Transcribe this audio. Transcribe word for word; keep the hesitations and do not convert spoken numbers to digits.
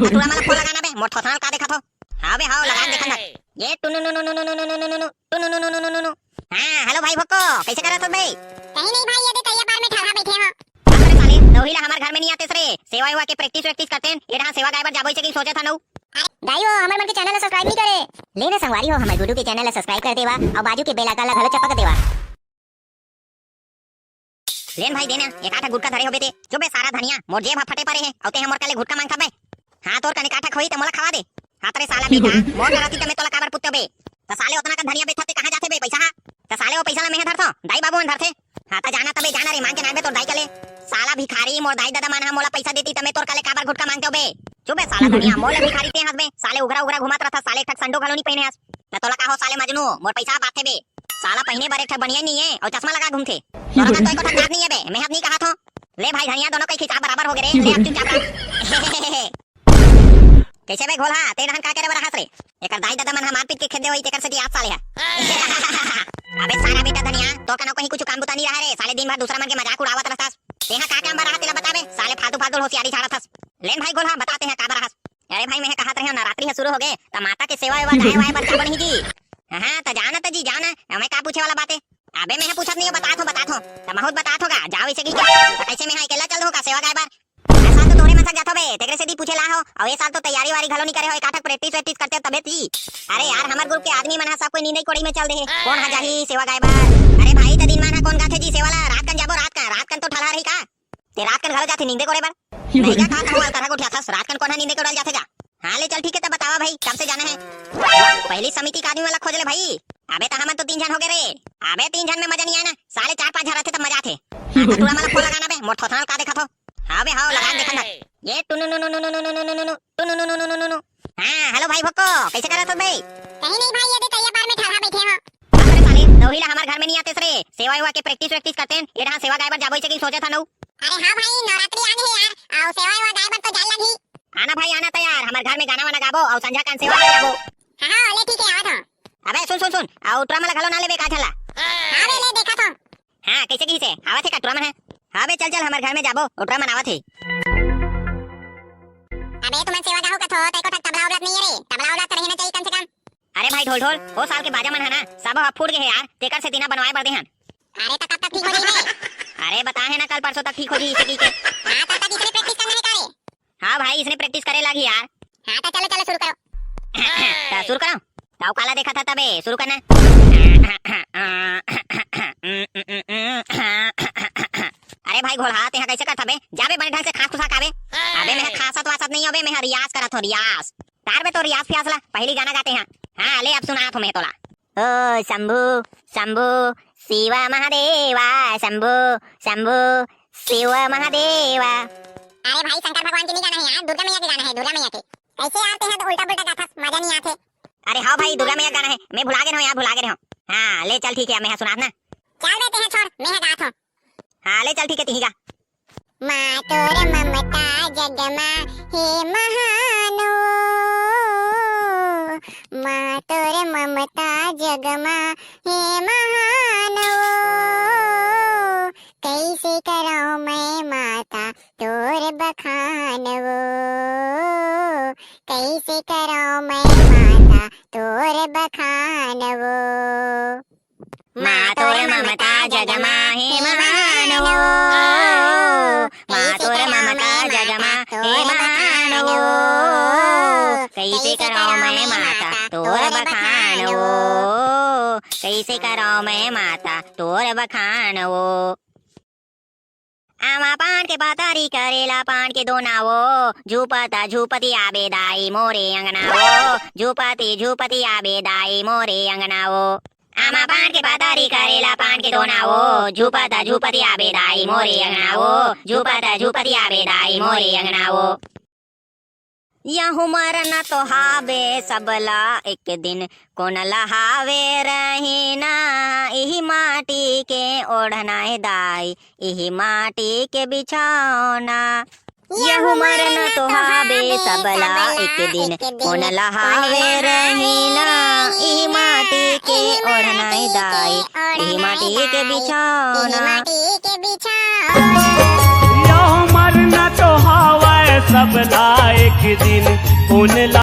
टूरा मन ला फोन लगाना बे, मोर थोथना ल का देखत हो? हाँ बे, हाँ, लगा देखन दे। ये टुनु नु नु नु नु नु नु नु नु नु, टुनु नु नु नु नु नु नु। हाँ, हेलो भाई भक्को, कैसे करत हो बे? कहीं नहीं भाई, ये दे तरिया पार में ठहरा बैठे हंव। अरे साले, दवही ला हमर घर में नहीं आते रे। सेवा वेवा के प्रैक्टिस वैक्टिस करते हैं। ये डहा सेवा गाय बर जाबो इसे की सोचत हंव। अरे दाई हो, हमर मन के चैनल ला सब्सक्राइब नहीं करे। ले ना संगवारी हो, हमर गुडू के चैनल ला सब्सक्राइब कर देवा, अउ बाजू के बेल आइकन ला घलो चपक देवा। लेन भाई, देना, एक आधा गुटका धरे होबे ते। चुप बे सारा धनिया, मोर जेब ह फटे परे हे, अउ ते ह मोर कले गुटका मांगत हबे। हाँ, तोर कने काठा खोई त मोला खवा दे। हाँ, तरे साला बेटा, मोर करती त मैं तोला काबर पुत्ते बे? त साले ओतना का धनिया बेचत ते कहाँ जाथे बे पैसा हा? त साले वो पैसा ला मैं ह धरथों, दाई बाबू मन धरथे। हाँ, त जाना तबे जाना रे, मान के ना बे तोर दाई कले। साला भिखारी, मोर दाई ददा मन ह मोला पैसा देती त मैं तोर कले काबर गुटका मांगते हो बे? चुप बे साला धनिया, मोर ले भिखारी ते हस बे, साले उघरा उघरा घुमत रहत, साले एक ठक संडो घलो नहीं पहने हस। त तोला का हो साले मजनू, मोर पैसा बात थे बे। साला पहिने बर एक ठक बनियान नहीं है अउ चश्मा लगा घूमथे। तोरा का तो एको ठक बात नहीं है बे, मैं हत नहीं कहा थो। ले भाई धनिया, दोनों कई खिंचाव बराबर हो गए रे, ले अब चुपचाप रह। कैसे बे घोलहा, ते डहन का करे बर हस रे? एकर दाई ददा मन ह मारपीट के खेदे होई, तेकर सेती आज साले ह। अबे सारा बेटा धनिया, तो कनो कहीं कुछ काम बुता नहीं रहा रे, साले दिन भर दूसरा मन के मजाक उड़ावत रहतस। तेहा का काम बर रहा तेला बता बे, साले फालतू फालतू होशियारी झाड़त हस। लेन भाई घोलहा, बता तेहा का बर हस। अरे भाई, मैं कहत रहे हो नवरात्रि ह शुरू हो गए, त माता के सेवा वेवा गाय वाय बर जाबो नहीं जी। हाँ, त जाना त जी, जाना। मैं का पूछे वाला बात है? अबे, मैं पूछत नहीं हो, बतात हो, बतात हो। त महूत बतात होगा, जाओ इसे की क्या? त कैसे मैं हा अकेला चल दूँ का सेवा गाय बर? ए साल तो तोरे मन सक जाथो बे, तेकरे सेती पूछे ला हो, अउ ए साल तो तैयारी वारी घलो नहीं करे हो, एकाठक प्रैक्टिस वैक्टिस करते तबे ती। अरे यार, हमर ग्रुप के आदमी मन हा सब कोई नींदई कोड़ई में चल दे हे। कौन हा जाही सेवा गाय बर? अरे भाई, त दिन मान हा कौन गाथे जी सेवा ला? रात कन जाबो, रात कन, रात कन तो ठलहा रही का? ते रात कन घलो जाथे नींदे कोड़े बर? नहीं का, का कहूँ अलकरहा गोठियाथस, रात कन कोन हा नींदे कोड़े ल जाथे गा? हाँ, ले चल ठीक है, तब बतावा भाई, कब से जाना है? पहली समिति का आदमी वाला खोज ले भाई। अबे त हमन तो तीन झन हो गए रे। अबे तीन झन में मजा नहीं आए ना, साले चार पांच झन रहते तब मजा आथे। हाँ, त टूरा मन ला फोन लगाना बे, मोर थोथना ल का देखत हो? हाँ बे, हाँ, लगा देखन दे। ये टुनु नु नु नु नु नु नु नु नु नु नु, टुनु नु नु नु नु नु नु। हाँ, हेलो भाई भक्को, कैसे करत हो बे? कहीं नहीं भाई, ये दे तरिया पार में ठहरा बैठे हंव। अरे साले, दवही ला हमर घर में नहीं आते रे। सेवा वेवा के प्रैक्टिस वैक्टिस करते हैं। ये डहा सेवा गाय बर जाबो इसे की सोचत हंव। अरे हाँ भाई, नवरात्रि आने है यार, अउ सेवा वेवा गाय बर तो जाए लगही। आना भाई, आना त यार, हमर घर में गाना वाना गाबो अउ संझा कान सेवा करे जाबो। हाँ हाँ, ले ठीक है, आवत हंव। अबे सुन सुन सुन, अउ टूरा मन ला घलो ना लेबे का झला। हाँ बे, ले देखत हंव। हाँ, कैसे की से आवत हे का टूरा मन ह? हाँ बे, चल चल, हमर घर में जाबो, टूरा मन आवत हे। अबे तुमन सेवा गाहू कथो, त एको ठक तबला उबला त नहीं है रे, तबला उबला त रहना चाहिए कम से कम। अरे भाई ढोल ढोल, ओ साल के बाजा मन है ना, सब ह फूट गए हे यार, तेकर सेती ना बनवाए बर दे हन। अरे त कब तक ठीक हो जाही बे? अरे बताए हे ना, कल परसों तक ठीक हो जाही इसे की के। हाँ, तब तक इसने प्रैक्टिस करना है का रे? हाँ भाई, इसने प्रैक्टिस करे लागी यार। हाँ, त चलो चलो शुरू करो। त शुरू करो। त काला देखत हा तबे, शुरू करना। अरे भाई घोलहा, तेहा कैसे करत हबे? जाबे बने ढंग से खांस खुसा खाबे। अबे मैं खांसत वासत नहीं हबे, मैं रियाज करत हो, रियाज। तार बे तो रियाज फियाज ला, पहली गाना गाते हैं। हाँ, ले अब सुनात हो मैं तोला। ओ शंभू, शंभू, शिवा महादेवा, शंभू, शंभू, शिवा महादेवा। अरे भाई, शंकर भगवान के नहीं गाना है यार, दुर्गा मैया के गाना है, दुर्गा मैया के। कैसे यार, तेहा तो उल्टा पुल्टा गाथस, मजा नहीं आथे। अरे हाँ भाई, दुर्गा मैया गाना है, मैं भुला गए हूँ यार, भुला गए हूँ। हाँ, ले चल ठीक है, मैं सुनात ना। चल बे, तेहा छोड़, मैं गात हूँ। हाँ, ले चल ठीक है, तिही गा। माँ तोर ममता जग मा हे महान ओ, माँ तोर ममता जग मा हे महान ओ, कैसे करौं मैं माता तोर बखान ओ, कैसे करौं मैं माता तोर बखान ओ। माँ तोर ममता जग मा हे महान ओ, माँ तोर ममता जग मा हे महान ओ, कैसे करौं मैं माता तोर बखान ओ, कैसे करौं मैं माता तोर बखान ओ। आमा पान के पतरी करेला पान के दोना वो, झूपत झूपत आबे दाई मोरे अंगना वो, झूपत झूपत आबे दाई मोरे अंगना वो। आमा पान के पतरी करेला पान के दोना वो, झूपत झूपत आबे दाई मोरे अंगना वो, झूपत झूपत आबे दाई मोरे अंगना वो। यहू मरना तो हावे सबला एक दिन, कोन लहावे रहिना, इही माटी के ओढ़ना ए दाई, इही माटी के बिछौना। यहू मरना तो हावे सबला एक दिन, कोन लहावे रहिना, इही माटी के ओढ़ना ए दाई, इही माटी के बिछौना। यहू मरना तो हावे सबला एक दिन उनला